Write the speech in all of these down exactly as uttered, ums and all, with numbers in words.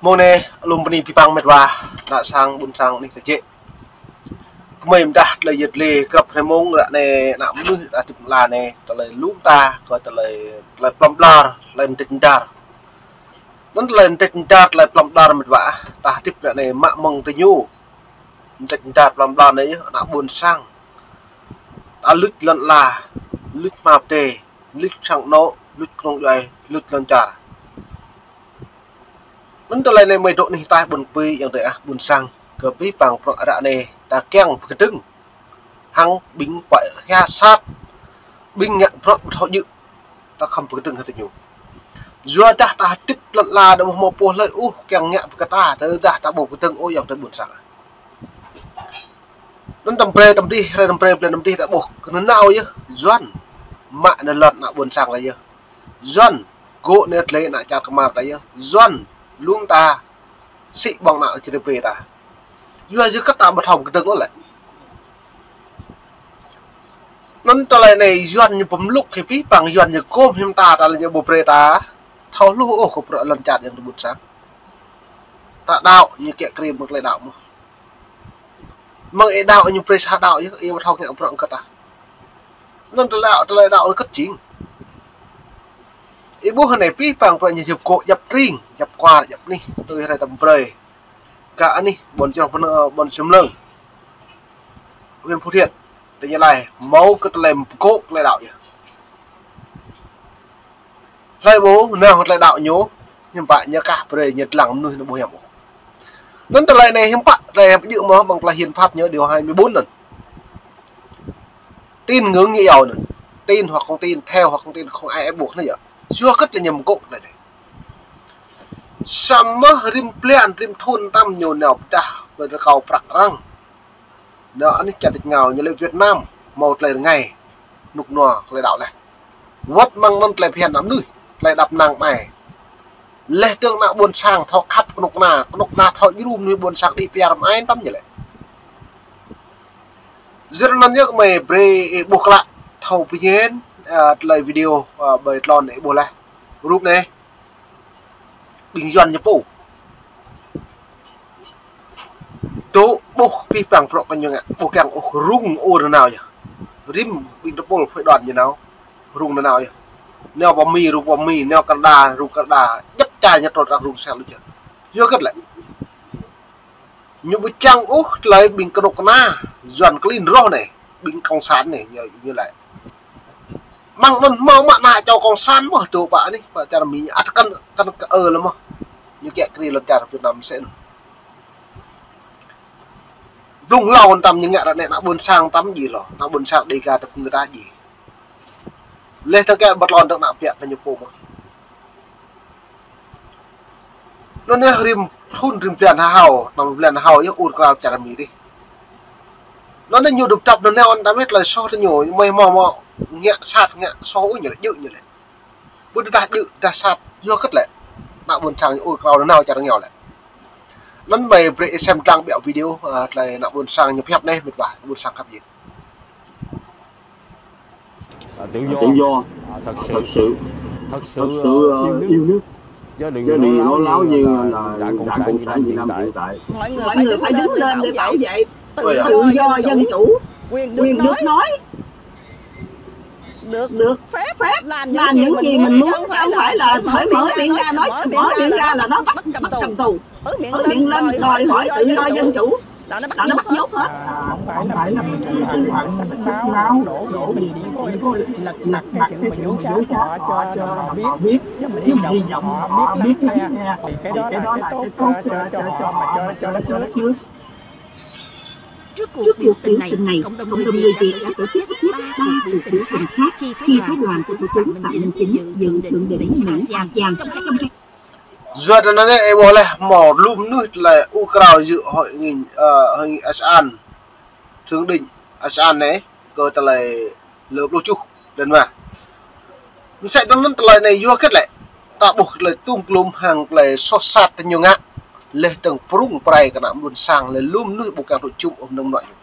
Mông anai, alum bơni pơpŭ mĕt wa, ană sang, ƀuôn sang anih ta jĕ. Kơmơi mơdah tơlơi yet lĕ krăp hrơi mông, ră anai, ană mơnuih ta hơdip lăn ala anai, tơlơi lŭng ta, kơ tơlơi, tơlơi plŏm ƀlŏr, tơlơi mơdĕt mơdar. Anŭn tơlơi mơdĕt mơdar, tơlơi plŏm ƀlŏr mĕt wa, ta hơdip ră anai mă mơ̆ng tơ ñu. Mơdĕt mơdar plŏm ƀlŏr anai yơh, ană ƀuôn sang. Ta luč lăn ala, luč hmua pơdai, luč sang anŏ, luč kơnung djuai, luč lŏn čar. Anŭn tơlơi anai mơi dŏ anih ta ƀuôn pui yang tơi ah ƀuôn sang, kơ pĭ păng prŏ ră anai, ta kiăng pơkơdơ̆ng. Hăng ƀing pơhiăp sat, ƀing ngă prŏ ƀu thâo djơ̆, ta khŏm pơkơdơ̆ng hăng tơ ñu. Yua dah ta hơdip lăn ala đa ƀu hmâo pô hlơi ôh kiăng ngă pơkơdơ̆ng ta, tơdah ta ƀu pơkơdơ̆ng ôh yang tơi ƀuôn sang. Anŭn tơm brơi tơm dih, hrơi tơm brơi, blan tơm dih ta ƀuh kơ nanao yơh, Yuan mă anai lŏn ană ƀuôn sang ta yơh. Yuan gŏ anai tơlơi ană čar kơmar ta yơh. Yuan lŭng ta sĭ ƀơ̆ng ană čar brơi ta. Yua yơh kơ ta ƀu thâo pơkơdơ̆ng ôh lĕ. Anŭn tơlơi anai Yuan ñu pơmlŭk kơ pĭ păng Yuan ñu kơm hiam ta, tơlơi ñu ƀu brơi ta thâo hluh ôh kơ prŏ lŏn čar yang tơi ƀuôn sang. Ta đaŏ ñu kiăng krĭm mơ̆ng tơlơi đaŏ mơ̆n. Mơ̆ng ih đaŏ ñu brơi sa đaŏ yơh, ih ƀu thâo ngă prŏ kơ ta. Anŭn tơlơi đaŏ, tơlơi đaŏ anŭn kơt jing. Ih ƀuh anai pĭ păng prŏ ñu djŏp gŏ, djŏp tring, djŏp kwar, djŏp anih, tui hrơi tơm brơi. Kơ anih ƀuôn Črŏh Pơnơ, ƀuôn Črŏh Mlơ̆ng, huyện Phú Thiện, tỉnh Gia Lai, hmâo kơ tơlơi pơgŏ tơlơi đaŏ yơh. Hlơi ƀu nao tơlơi đaŏ ñu, hiư̆m pă ñu kah brơi ñu lăng mơnuih ñu ƀu hiam ôh. Anŭn tơlơi anai hiư̆m pă, tơlơi hiư̆m pă djơ̆ mơ̆n ƀơ̆ng tơlơi hiến pháp ñu điều hai mươi bốn anŭn. Tin ngưỡng như nhau anŭn. Tin hoặc không tin, theo hoặc không tin, không ai ép buộc nữa yơh. Yua kơ tơlơi ñu pơgŏ tơlơi anai. Samơ̆ rĭm blan, rĭm thŭn tơm ñu nao pơdah, pơkơdơ̆ng prăk arăng. Nao anih čar tač rơngiao ñu lĕ Việt Nam, hmâo tơlơi rơngai, rơnŭk rơnua tơlơi đaŏ laih. Wơ̆t mơ̆ng anŭn tơlơi phiăn ană mơnuih, tơlơi đăp năng mơai. Laih dơ̆ng ană ƀuôn sang thâo khăp kơnuk kơna, kơnuk kơna thâo djru mơnuih ƀuôn sang đĭ piar mơai tơm ñu lĕ. Yua anŭn yơh kơmơi brơi ih ƀuh klă, thâo pơñen, ơ, tơlơi video, ơ, ƀơi tlôn ih ƀuh laih. Rup anai. Ƀing Yuan ñu pô. Tŭ ƀuh pĭ păng prŏ kơ ñu ngă, ƀu kiăng ôh rŭng ur nanao yơh. Rĭm ƀing tơpul phơi đoàn ñu nao, rŭng nanao yơh. Nao pơ Mi, rŭng pơ Mi, nao Canada, rŭng Canada. Djŏp čar ñu trŏ kơ rŭng sel lu čar. Yua kơ tơlơi. Ñu ƀu čang ôh tơlơi ƀing kơnuk kơna, Yuan klin rŏh anai, ƀing cộng sản anai, ñu, ñu laĭ. Mơ̆ng anŭn hmâo mă ană čô cộng sản mơ̆n, tŭ pă anih, pă čar Mi ăt kăn, kăn kơ ơ lĕ mơ̆n. Ñu kiăng krĭm lŏn čar Việt Nam sĭt anŭn. Blung hlâo tơm ñu ngă ră anai ană ƀuôn sang tơm jing hlâo, ană ƀuôn sang Dêga tơpŭng kơ ta jing. Laih dơ̆ng kơ ƀơi tlôn dơ̆ng ană piăk ană ñu pô mơ̆n. Anŭn yơh rĭm thŭn rĭm blan ha hâo, năm blan ha hâo yơh ur krao čar Mi dih. Anŭn yơh ñu dŏ tăp anŭn nao anŭn tơm tơlơi soh tơ ñu, mơi hmâo hmâo ngă sat ngă soh ôh ñu lĕ, djơ̆ ñu lĕ. Ƀu tơdah djơ̆, tơdah sat, yua kơ tơlơi. Ană ƀuôn sang ñu ur krao nanao čar rơngiao lĕ. Anŭn mơi brơi ih sem lăng ƀiă video, ơ, tơlơi ană ƀuôn sang ñu pơhiăp anai, mĕt wa, ƀuôn sang khăp yơh. Tự do, thật sự, thật sự, ờ, yêu nước. Chứ đừng nói láo như là Đảng Cộng sản Việt Nam hiện tại. Mọi người phải đứng lên để bảo vệ tự do, dân chủ, quyền được nói, được phép làm những gì mình muốn, chứ không phải là cởi mở miệng ra nói, mở miệng ra là nó bắt, bắt cầm tù. Ước nguyện lên đòi hỏi tự do dân chủ là nó bắt nhốt hết. Không phải là mình, không phải là mình, mình sách báo đổ dồn, mình chỉ có lật mặt cái sự mà dối trá của họ cho họ biết, chứ mình hy vọng họ biết lắng nghe. Thì cái đó là cái tốt cho, cho họ mà cho, cho đất nước. Trước cuộc biểu tình này, cộng đồng người Việt đã tổ chức ít nhất ba cuộc biểu tình khác khi phái đoàn của Thủ tướng Phạm Minh Chính dự thượng đỉnh Mỹ ASEAN. Yua anŭn anai ih ƀuh laih hmâo lu mơnuih tơlơi ur krao dự hội nghị, ơ, hội nghị ASEAN, thượng đỉnh ASEAN anai, kơ tơlơi lơ pluh tơjuh, đen mă. Mơsĕ anŭn tơlơi anai yua kơ tơlơi. Ta ƀuh tơlơi tum klum hăng tơlơi soh sat tơ ñu ngă. Laih dơ̆ng prŭng prai kơ ană ƀuôn sang laih lu mơnuih ƀu kiăng tŭ jum ôh mơnơ̆ng mơnuă ñu.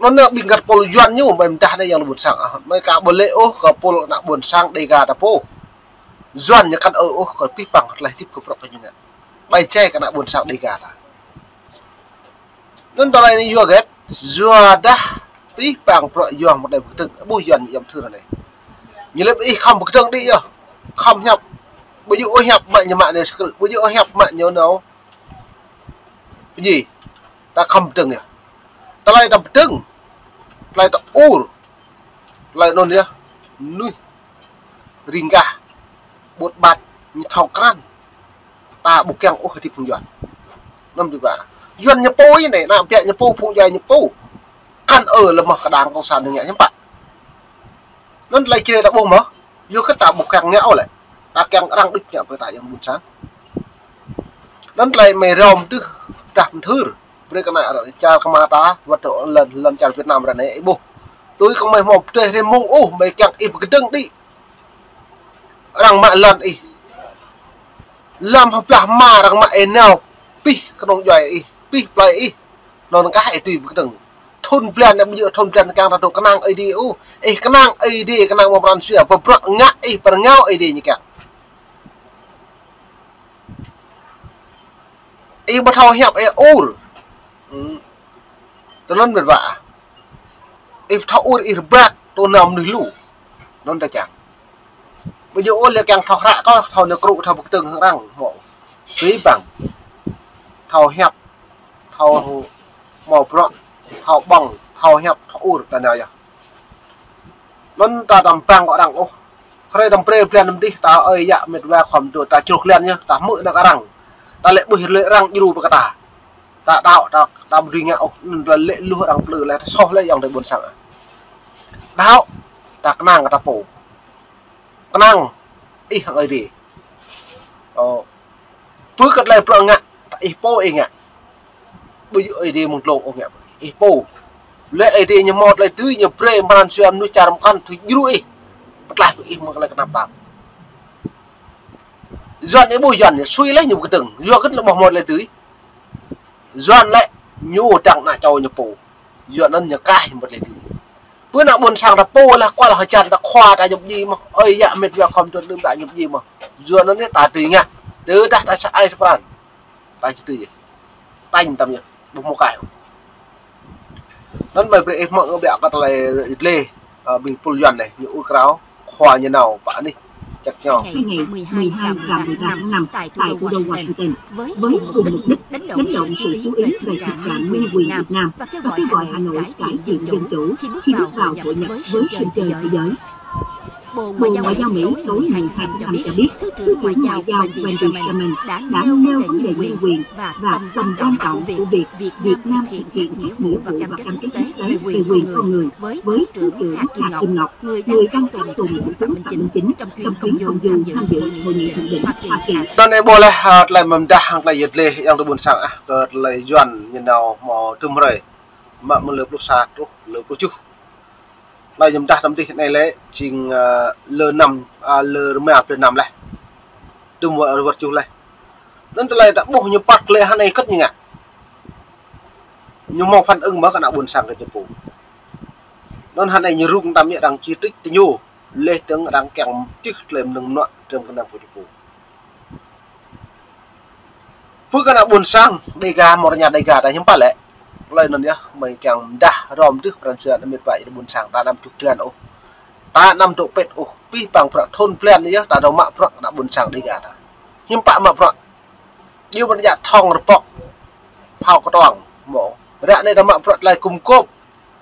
Anŭn anai ƀing gah pôl Yuan ñu, mơi mơdah anai yang ƀuôn sang, ah, mơi ka ƀu lĕ ôh kơ pôl ană ƀuôn sang Dêga ta pô. Yuan ñu kăn ơ ôh kơ pih păng tơlơi hơdip kơ bruă kơ ñu ngă. Ƀai jai kơ ană ƀôn sang Dêga ta. Anŭn tơlơi anai yua hơget, yua dah pih păng bruă yua mơ̆ng anai pơkơdơ̆ng, ƀuh Yuan ñu yăm thưr anai. Ñu lĕ ih khŏm pơkơdơ̆ng đĭ yơh, khŏm hiăp. Ƀu djơ̆ ôh hiăp mă ñu mă anai sơkrư̆, ƀu djơ̆ ôh hiăp mă ñu nao pơdjai. Ta khŏm pơkơdơ̆ng yơh. Tơlơi ta pơkơdơ̆ng, tơlơi ta ur, tơlơi anŭn yơh, mơnuih ring gah, ƀut ƀat, ñu thâo krăn. Ta ƀu kiăng ôh hơdip phung Yuan. Anŭn biă. Yuan ñu pô anai, ană biă ñu pô, phung djuai ñu pô. Kăn ơ lĕ mơ̆ kơ đảng cộng sản ñu ngă hiư̆m pă. Anŭn tơlơi čih ta ƀuh mơ̆, yua kơ ta ƀu kiăng ngă ôh lĕ. Ta kiăng arăng đôč ngă pơ ta yăm ƀôn sang. Anŭn tơlơi mơi hrŏm tơl dah mơthưr. Brơi kơ ană čar kơmă ta, wơ̆t tơ lŏn, lŏn čar Việt Nam ră anai ih ƀuh. Tui kơ mơi hmâo pơdơi hrơi mông ôh, mơi kiăng ih pơkơdơ̆ng đĭ. Arăng mă lŏn ih. Lăm hơblah hmua arăng mă ih nao pih kơnung djuai ih, pih plơi ih. Anŭn kah ih tui pơkơdơ̆ng. Thun blan anai ƀu djơ̆ thun blan kiăng ta dŏ kơnang Ơi Adai ôh. Ih kơnang Ơi Adai, kơnang mơ̆ng pran jua, pơbruă ngă ih, pơrơngao Ơi Adai ñu kiăng. Ih ƀu thâo hiăp ih ur. Hmm. Tui anŭn mĕt wa. Ih ƀu thâo ur ih rơbat, tui anŭn mơnuih lu. Anŭn ta čang. Ƀu djơ̆ ôh lĕ kiăng thâo hră kơ, thâo nao krŭ, thâo pơkơdơ̆ng hăng arăng hmâo. Tui păng. Thâo hiăp, thâo hmâo bruă, thâo ƀơ̆ng, thâo hiăp, thâo ur, ta nao yơh. Anŭn ta tăm păng kơ arăng ôh. Hrơi tăm brơi blan tăm dih ta ơi yă mĕt wa khŏm tui ta čruk lan yơh, ta hmư̆ anăk arăng. Ta lĕ ƀuh lĕ arăng djru pơ kơ ta. Ta đaŏ, ta, ta ƀu dưi ngă ôh, anŭn ta lĕ luh arăng plư lĕ, ta soh lĕ yŏng tơ ƀôn sang. Đaŏ, ta kơnang kơ ta pô. Kơnang ih hăng Ơi Adai. Ơ. Pơ kơ tơlơi bruă ngă, ta ih pô ih ngă. Ƀu djơ̆ Ơi Adai mơ̆ng glông ôh ngă, ih pô. Lĕ Ơi Adai ñu hmâo tơlơi dưi, ñu brơi pran jua mơnuih čar mơkăn thâo djru ih. Pơtlaih kơ ih mơ̆ng tơlơi kơnap tap. Yuan ih ƀuh Yuan ñu sui lĕ ñu pơkơdơ̆ng. Yua kơ tơlơi ƀu hmâo tơlơi dưi. Yuan lĕ ñu dăng ană čô ñu pô. Yuan anŭn ñu kaih mơ̆t lĕ dưi. Pơ ană ƀôn sang ta pô lah kual hơjan ta khua ta ñu pơdjai mơ̆. Ơi yă mĕt wa khŏm tui đưm đă ñu pơdjai mơ̆. Yuan anŭn ta dưi ngă. Tơdah ta sa ai sa pran. Ta či dưi. Tañ tăm ñu. Ƀu hmâo kaih. Anŭn mơi brơi ih hmư̆ biă kơ tơlơi dleh, ơ, ƀing pul Yuan anai, ñu ur krao, khua ñu nao pơ anih, čăt ñu. Hai ngày mười hai và mười ba tháng năm, tại thủ đô Washington, với cùng mục đích đánh động sự chú ý về thực trạng nhân quyền Việt Nam và kêu gọi Hà Nội cải thiện dân chủ khi bước vào hội nhập với sân chơi thế giới. Bộ Ngoại giao Mỹ tối mười hai tháng năm cho biết, Thứ trưởng Ngoại giao Wendy Sherman đã nêu vấn đề nhân quyền và tầm quan trọng của việc Việt Nam thực hiện các nghĩa vụ và cam kết quốc tế về quyền con người với Thứ trưởng Hà Kim Ngọc, người đang thụ án tù tù án Phạm Minh Chính trong chuyến công du tham dự hội nghị thượng đỉnh Hoa Kỳ. Anŭn ih ƀuh lĕ, ơ, tơlơi mơ̆ng dah hăng tơlơi yơh lĕ yŏng tơ ƀôn sang, ơ, kơ tơlơi Yuan ñu nao hmâo tơm hrơi. Mă mơ̆ng lơ pluh sa truh lơ pluh tơjuh. Tơlơi ñu dah tăm dih anai lĕ, jing, ơ, lơ năm, ơ, lơ rơma blan năm leh. Tơm wơ̆t, wơ̆t tơjuh leh. Anŭn tơlơi ta ƀuh ñu păt lĕ hơnai kơt ñu ngă. Ñu hmâo phản ứng mơ̆ kơ ană ƀôn sang kơ ñu pô. Anŭn hơnai ñu rŭng tăm yơh arăng či trích tơ ñu. Leh dơ̆ng arăng kiăng čih tơlơi mơnơ̆ng mơnuă tơm kơnang pơ ñu pô. Pơ kơ ană ƀôn sang Dêga, mơ̆ng rơña Dêga ta hiư̆m pă lĕ. Tơlơi anŭn yơh, mơi kiăng dah hrŏm tơl pran jua ană mĕt wa ih ƀôn sang, ta anăm čuk jơlan ôh. Ta anăm dŏ pĕt ôh, pih păng bruă thun blan yơh, ta dŏ mă bruă ană ƀôn sang Dêga ta. Hiư̆m pă mă bruă. Ñu ƀu djă thŏng rơpŏk, phao kơtuang, mơ̆. Ră anai ta mă bruă tơlơi gum gôp.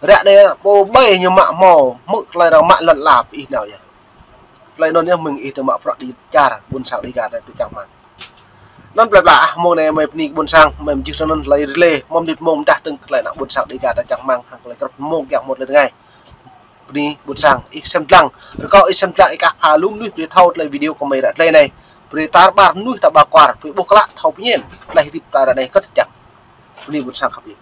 Ră anai pô ƀai ñu mă hmâo, hmư̆ tơlơi arăng mă lŏn ala ih nao yơh. Tơlơi anŭn yơh mơ̆ng ih tơ mă bruă đĭ čar ƀôn sang Dêga ta tui čang rơmang. Anŭn plơi pla ah, mông anai mơi bơni ƀôn sang, mơi mơjih tơ anŭn tơlơi rơlê, mơ̆ng mơnit mông dah tơ̆ng tơlơi ană ƀôn sang Dêga ta čang rơmang, hăng tơlơi krăp mông kiăng hmâo tơlơi rơngai. Bơni ƀôn sang, ih sem dlăng, rơkâo ih sem dlăng, ih kah pha lu mơnuih brơi thâo tơlơi video kơ mơi ră tơlơi anai. Brơi tar ƀar mơnuih ta ƀar kwar, brơi ƀuh klă thâo pơñen, tơlơi hơdip ta ră anai kơt čang. Bơni ƀôn sang khăp ih.